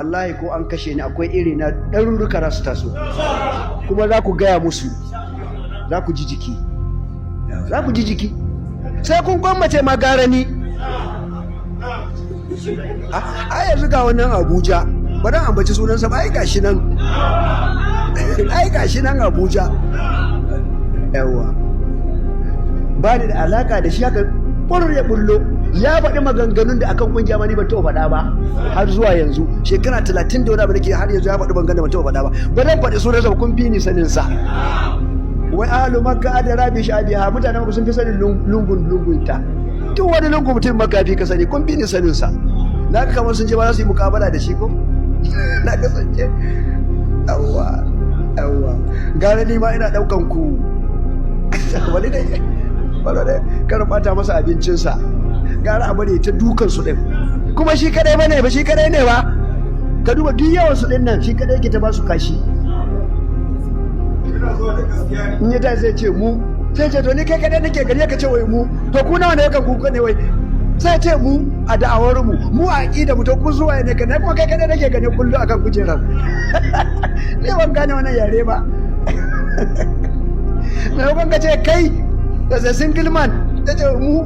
Wallahi ko an kashe ni, akwai iri na ɗarurruka za su taso, kuma za ku gaya musu, za ku ji jiki, za ku ji jiki, sai kun gwammace ma gara ni. A yanzu ga wannan Abuja, ba dan ambaci sunansa ba, ai gashi nan, ai gashi nan Abuja. Yawa ba ni da alaka da shi, haka ƙurar ya bullo ya faɗi maganganun da akan kungiya ma ni ban taɓa faɗa ba har zuwa yanzu. Shekara 30 da wani abu nake, har yanzu ya faɗi maganganun da ban taɓa faɗa ba. Ba zan faɗi sunansa ba, kun fi ni sanin sa. Wai أهل مكة أدرى بشعابها, mutanen ku sun fi sanin lungun lungunta. Duk wani lungu mutum Makka fi ka sani, kun fi ni sanin sa. Na ga kamar sun je ba za su yi mukabala da shi ko na kasance. Yawwa yawwa, gara ni ma ina ɗaukan ku wani dai, wani dai kar bata masa abincinsa, gara a bari ta dukan su din. Kuma shi kadai bane ba, shi kadai ne ba. Ka duba duk yawan su din nan, shi kadai yake ta ba su kashi. In ya ta sai ce mu, sai ce to ni kai kadai nake gari ka ce wai mu, to ku nawa ne kan ku ne? Wai sai ce mu a da'awar mu, mu a aqida mu, to ku zuwa ne kan kuma kai kadai nake gani kullu akan kujerar? Ne ban gane wannan yare ba. Maimakon ka ce kai as a single man, ta ce mu.